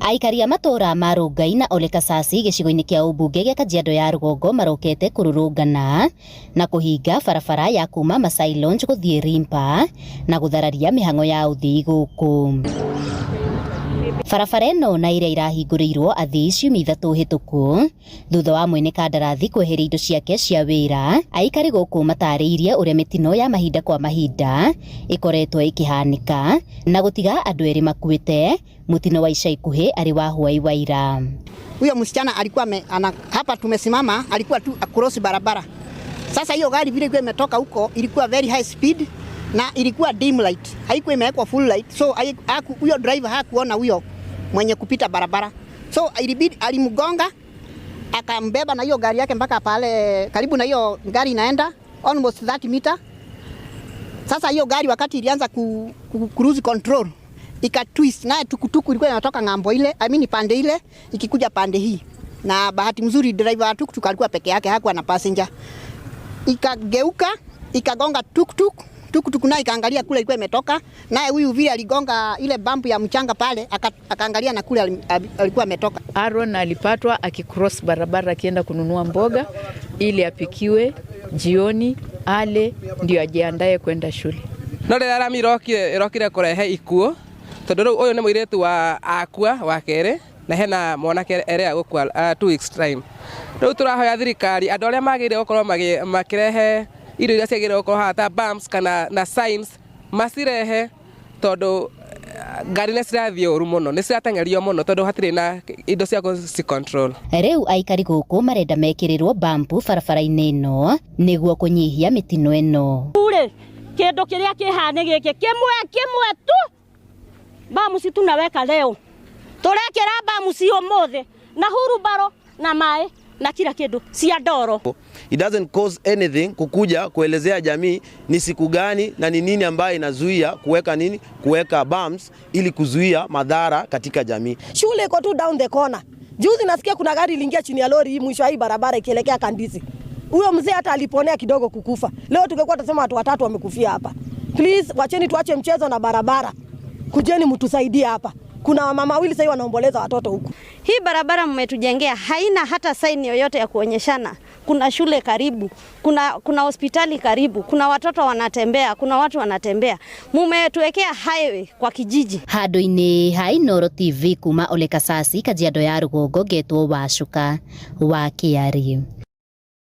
Aikari a matũũra ma Rongai na Ole Kasasi gĩcigo-inĩ kĩa ũmbunge gĩa Kajiado ya Rũgongo marokete kũrũrũngana na kũhinga barabara ya kuma Masai Lounge gũthiĩ Rimpa na gũthararia mĩhang'o ya ũthii gũkũ. Barabara ĩno na ĩrĩa ĩrahingũrĩirwo athii ciumia ithatũ hĩtũku thutha wa mwene kandarathi kweheria indo ciake cia wĩra, aikari gũkũ matarĩirie ũrĩa mĩtino ya mahinda kwa mahinda ĩkoretwo ĩkĩhanĩka na gũtiga andũ erĩ makuĩte mutino wa ica ikuhĩ arĩ wa hwai wa ira. Huyo msichana alikuwa me, ana, hapa tumesimama alikuwa tu across barabara. Sasa hiyo gari vile ilikuwa imetoka huko ilikuwa very high speed na ilikuwa dim light, haikuwa imewekwa full light, so huyo driver hakuona huyo mwenye kupita barabara, so ilibidi alimgonga akambeba na hiyo gari yake mpaka pale karibu na hiyo gari inaenda almost 30 meter. Sasa hiyo gari wakati ilianza ku lose control ika twist, naye tukutuku ilikuwa inatoka ng'ambo ile, I mean pande ile ikikuja pande hii, na bahati mzuri driver wa tuktuk alikuwa peke yake, hakuwa na passenger. Ikageuka ikagonga tuktuk, tuktuk naye ikaangalia kule ilikuwa imetoka, naye huyu vile aligonga ile bump ya mchanga pale, akaangalia na kule alikuwa ametoka. Aaron alipatwa akicross barabara akienda kununua mboga ili apikiwe jioni ale ndio ajiandae kwenda shule. No rĩrĩa rami ĩrokire ĩrokire kũrehe ikuũ tondũ rĩu ũyũ nĩ mũirĩtu wa akua wa kerĩ na hena mwanake erĩa gũkua 2 weeks time. Rĩu tũrahoya thirikari andũ arĩa magĩrĩire gũkorwo makĩrehe indo iria ciagĩrĩire gũkorwo haha ta bumps kana na signs macirehe tondũ ngari nĩ cirathiĩ ũru mũno, nĩ cirateng'erio mũno tondũ hatirĩ na indo cia gũci control. Rĩu aikari gũkũ marenda mekĩrĩrwo bampu barabara-inĩ ĩno nĩguo kũnyihia mĩtino ĩno. Rĩ kĩndũ kĩrĩa kĩha nĩ gĩkĩ kĩmwe kĩmwe tu, bumps tunaweka leo, tũrekĩra bumps ũmũthĩ na hurubaro na maĩ na kila kĩndũ cia ndoro. It doesn't cause anything kukuja kuelezea jamii ni siku gani na ni nini ambayo inazuia kuweka nini, kuweka bumps ili kuzuia madhara katika jamii. Shule iko tu down the corner. Juzi nasikia kuna gari iliingia chini ya lori hii mwisho hii barabara ikielekea Kandisi. Huyo mzee hata aliponea kidogo kukufa. Leo tungekuwa tunasema watu watatu wamekufia hapa. Please, wacheni tuache mchezo na barabara. Kujeni mtusaidie hapa. Kuna wamama wawili sasa wanaomboleza watoto huku. Hii barabara mmetujengea haina hata saini yoyote ya kuonyeshana. Kuna shule karibu, kuna hospitali karibu, kuna watoto wanatembea, kuna watu wanatembea. Mumetuwekea highway kwa kijiji. Handũ-inĩ ha Inooro TV kuma Ole Kasasi, Kajiado ya Rũgongo, ngetwo Wacuka wa Kĩari.